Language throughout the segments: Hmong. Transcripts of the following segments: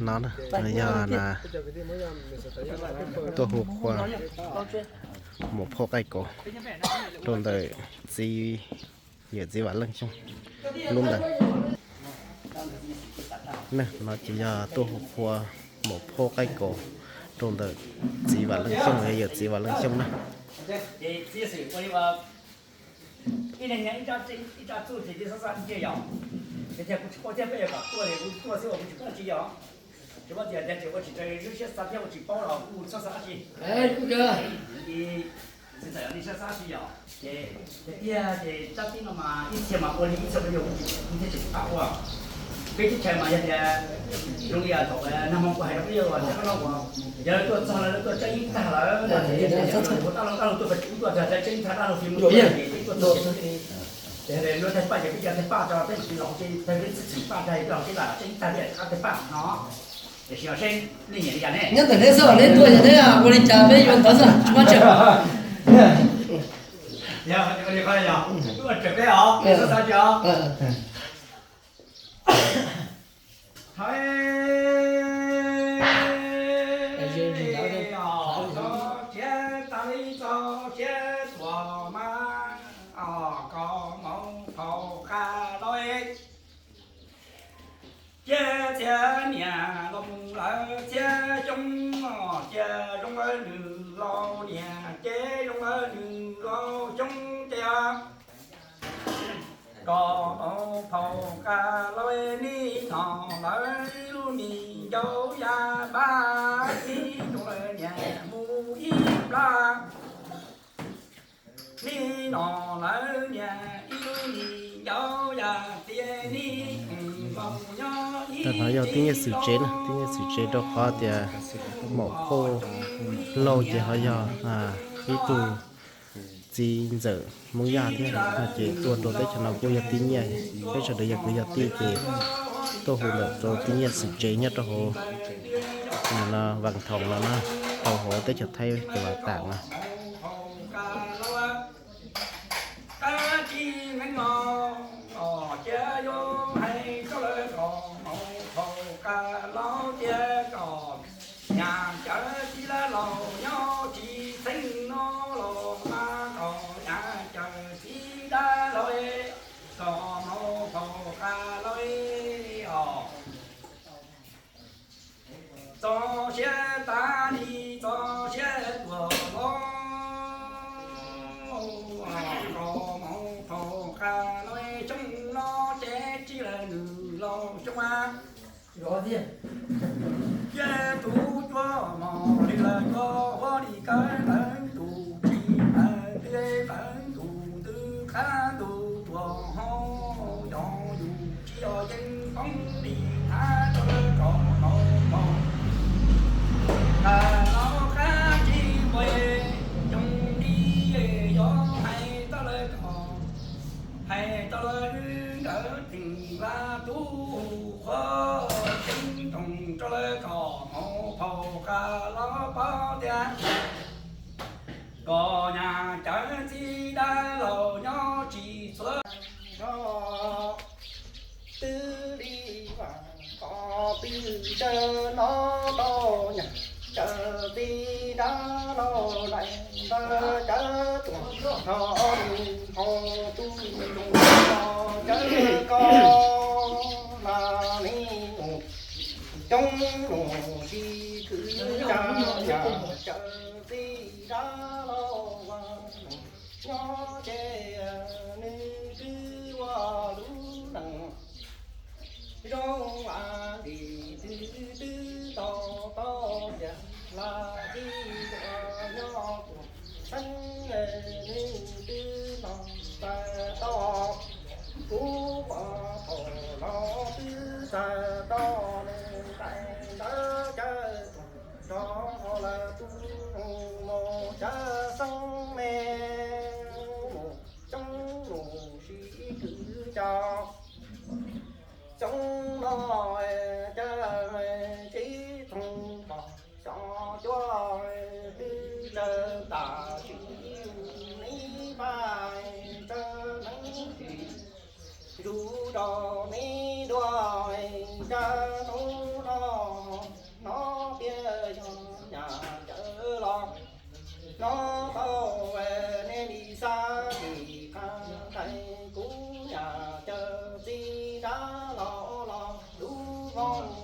No na, yog na, tuaj hu qhua maum phauj qaij kaus rau ntawm txiv, yawm txiv Vam Leej Xyooj lub ntawd. No ces yog tuaj hu qhua maum phauj qaij kaus rau ntawm txiv Vam Leej Xyooj, yawm txiv Vam Leej Xyooj na. Ib leeg ib rab txuj ces tib xab xab tiag yog, ces thiaj kuv tsis paub thiab, peb yog kom tuaj ces kuv tuaj xwb uas kuv tsis paub dab tsi yog. Tsis paub tias tias tseem ua tsis raws lub siab xav thiab ua tsis paub los kuj txhob xav dab tsi. Txiv ntxawm nej txhob xav dab tsi yog, ces tiag tiag ces rab tib no mas ib txhia mas ua li ib txhia ua li, kuv thiaj tsis pab ua. Peb teb chaws mas yog tias zoo li thaum nag hmo kuv hais rau peb yawg uas cov kab laug uas yog lawv tuaj txog lawv tuaj tseeb ib tag lawm, dab laug dab laug tuaj, tuaj tseeb ib tag dab laug fi mus tuaj ces peb tuaj txog ces lawv thaij paj ces peb cia thaij paj tso peb mam li los ces thaij peb txhim paj tag peb los ces lam tseeb ib tag peb qab thaij paj no. Tiam sis os seb nej nyiam li cas ne? Nyob ntawm neb xwb, neb tuaj yog neb ua li cas peb yuav ntawd xwb, tsis muaj tsam. Yog, yog, yog, ua raws peb os, peb xav xav tsis os. Thaiv os, txog siav tas li txog siav tuaj mas, os, koj maum phauj Qha Lauj, cia txiv niam los mus lawm txiv xyoob, os, cia zoo lawm nws los niam ces zoo lawm nws los xyoob tiag. Koj maum phauj Qha Lauj, nim no lawv ib lub me ncauj ya npab, nim no lawv niam mus ib plab, nim no lawv niam ib lub me ncauj ya tias nim koom los nyob ib. Ntawm no yog tib nyiaj xwm tsev na, tib nyiaj xwm tsev rau qhov tias maum phauj Lauj ces ho yog ib tug txiv ntxawm Hmoob Yaj thiab no ces tuaj rau teb chaws no kuj yog tib nyiaj, peb sawv daws yog kwv yog tij ces tuaj hu ntawm rau tib nyiaj xwm tsev nyob rau hauv no Vaj Thoom no na, rau hauv teb chaws Thaib ces Vaj Tam no. Qab tsis nkees no, os, cia yuav hais rau lawv kom maum phauj Qha Lauj tias kom nyaj cawv txiv dab laug nyob tsis txheeb no los mas kom nyaj cawv txiv dab laug, kom maum phauj Qha Lauj, os. Txog siav tas li txog siav tuaj los, kom maum phauj Qha Lauj xyoob no ces tsis lawm nws los xyoob a. Ces tus cuab mos li lawv cuab huab li kawg ntawd, tus tsis tawg li ntawd, tus ntws qab ntug tuaj ho, yog yus tsis yog yeej poob li thab rau lawv kom maum phauj Qha Lauj qab tsis nqe, yooj li yuav hais rau lawv kom, hais rau lawv nkawd tseem vaj tub qhuab ceeb toom rau lawv kom maum phauj Qha Lauj paub tias kom nyaj cawv txiv dab laug nyob tsis txhua zog. Twb li vas qhov twg tsawv no tau nyaj cawv txiv dab laug lais ntawd cawv tuaj rau nws hauv tus rooj no cawv koj mas nws mus coob mus sib kwv tsa nyaj cawv txiv dab laug nyob ces nws twb ua lub neej zoo a li twb twb tau tau tias laj txij tuaj nyob tuaj xeeb nws twb tau txais tau, kuv pom thaum no twb txais tau nws lais ntawd cawv tuaj rau lawv tus mus cawv xeeb me mus coob mus sib kwv tsa. Xyoo no cawv tsib thooj pos xyoo cuaj twb tsawg tam sim yus nib pab tsawg neeb tsis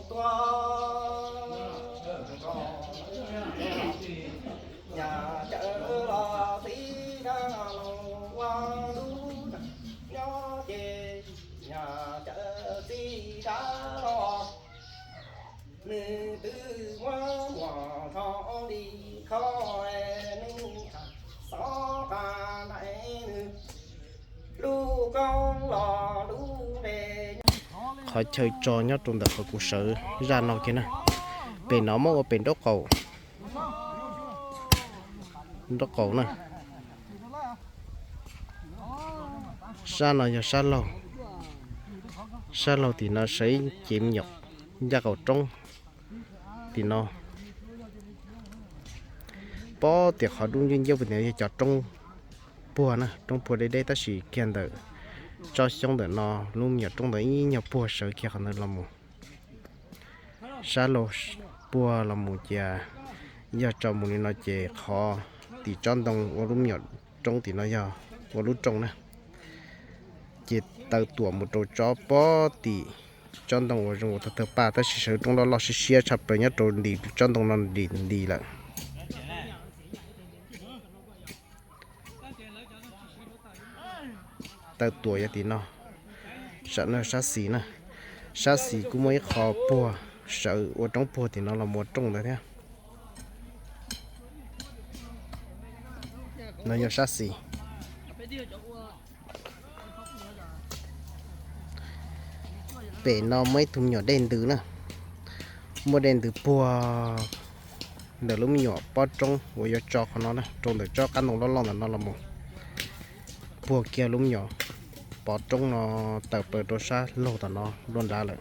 Tuaj, nyab cawv los txiv dab los ua lub, nyob ces nyab cawv txiv dab los, nws twb muab muam rho li kho, nws xov qa nraim nws lub koob los lub npe. Qhov chaw tso nyob rau ntawm qhov kuv sawv zaj no kiag na. Pem no muab ua pem nraub qaum, nraub qaum na. Sab no yog sab laug, sab laug tim no sawv ib cev me nyuam ncaj qaum roob tim no. Pob tias qhov dub nciab nciab puag tim no yog cov roob puag na, roob puag deb deb tab sis kiag ntawm tsob xyoob ntawm no, lub me nyuam roob ntawd ib nyuag puag sawv kiag qhov ntawd los mus. Sab laug puag los mus cia, yog tso mus li no ces qhov tim tsob ntoo ua lub me nyuam roob tim no yog ua lub rooj na. Ces taw tuam mus rau tsob pob tim tsob ntoo uas zoo ua tag tawg paj tab sis sawv roob loj loj siab siab tshaj plaws nyob rau ntim tsob ntoo no ntim nti lawm. Taw tuam yog tim no, sam no sab xis na. Sab xis kuj muaj ib qho puag sawv ua roob puag tim no los mus ua rooj ntawd thiab. No yog sab xis. Pem no muaj ib tug me nyuam dej ntws na, muaj dej ntws puag ntawm lub me nyuam pob roob uas yuav tso qhov no na, rau ntawm tsob qab ntoo loj loj ntawm no los mus, puag kiag lub me nyuam pov roob no tawm plaws rau sab laug tom no dua nrad lawm.